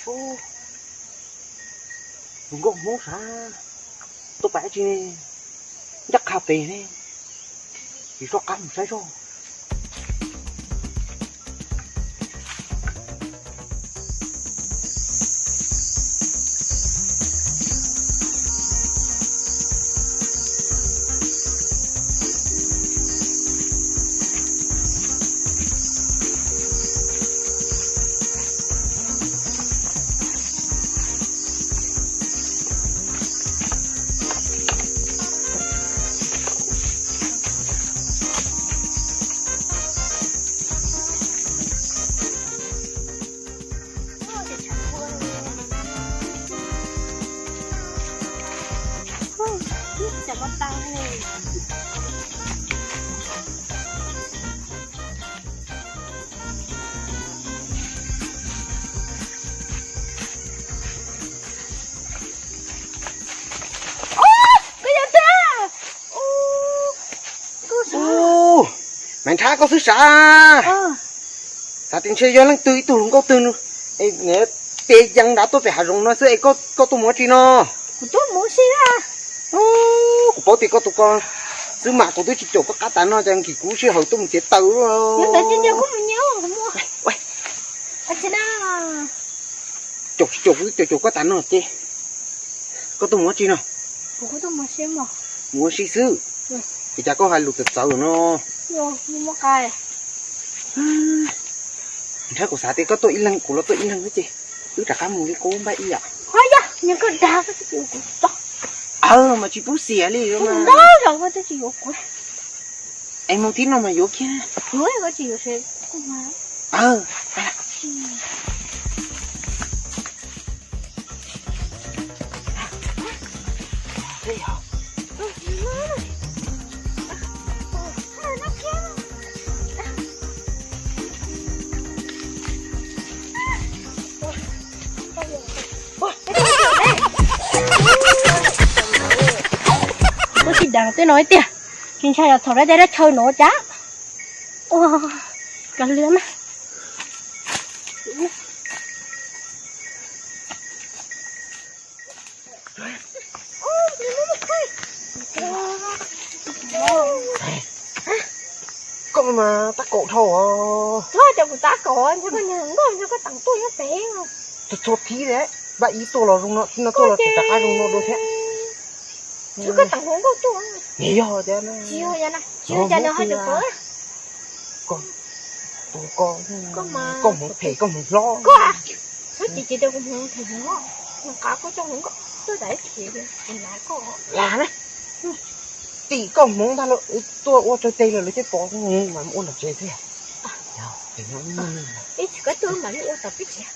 Tus nkauj Hmoob sav tuaj pais dab tsi ne? Ncaj qha pem ne, tsis soj qab mus saib zog. Maiv Nrhab, koj xwb sav. Xav tias ntshe yog leej twg ib tug hluas nkauj twg, pes yees nrad tuaj pem hav zoov no xwb es koj tuaj mus ua tsi no? Kuv paub tias koj tus ko xwb mas kuv twb tsis caum koj qab tas no, cas nkim kuv sij hawm tuaj mus txiav taws. Caum tsis caum kuv twb caum caum koj tas no ces koj tuaj mus ua tsi no? Mus ua si xwb. Es cas koj hais lus txawv txawv no? Nrhab, kuv xav tias koj tuaj ib leeg kuv los tuaj ib leeg xwb ces wb rov qab mus li qub npaj ib yam. Aw, mas tsis pub xiam li. Es mus thib no mas yuav kiag. Ua si deev tej no ib tiag, tsis ntshai yog thaum dab dab chaw no cas. Ua, kav liam na. Koj mas tab kaum dhau os. Txhob cov kuv tab kaum, ntshe koj niag hluas nkauj ntshe koj teem tuaj nyob pem. Txhob thib, npaj ib tuaj los zoo no, thib no tuaj los rov qab zoo no dua thiab. Koj teem hluas nkauj tuaj. Yog tias tsis yog, tsis yog cas nws ho tseem pom. Koj, koj hmoov phem, koj hmoov hlob. Koj, txhob cem cem tias kuv hmoov phem hmoov hlob, nws qab koj coj hluas nkauj tuaj tas ib chim, kuv lam koj. Lam na, tim koj hmoov ntag, tuaj ua tsawg teg lawm lawv thiaj pom, mas ua nram tsev thiab. Ib chim koj tuaj mam li ua tom peb tsev.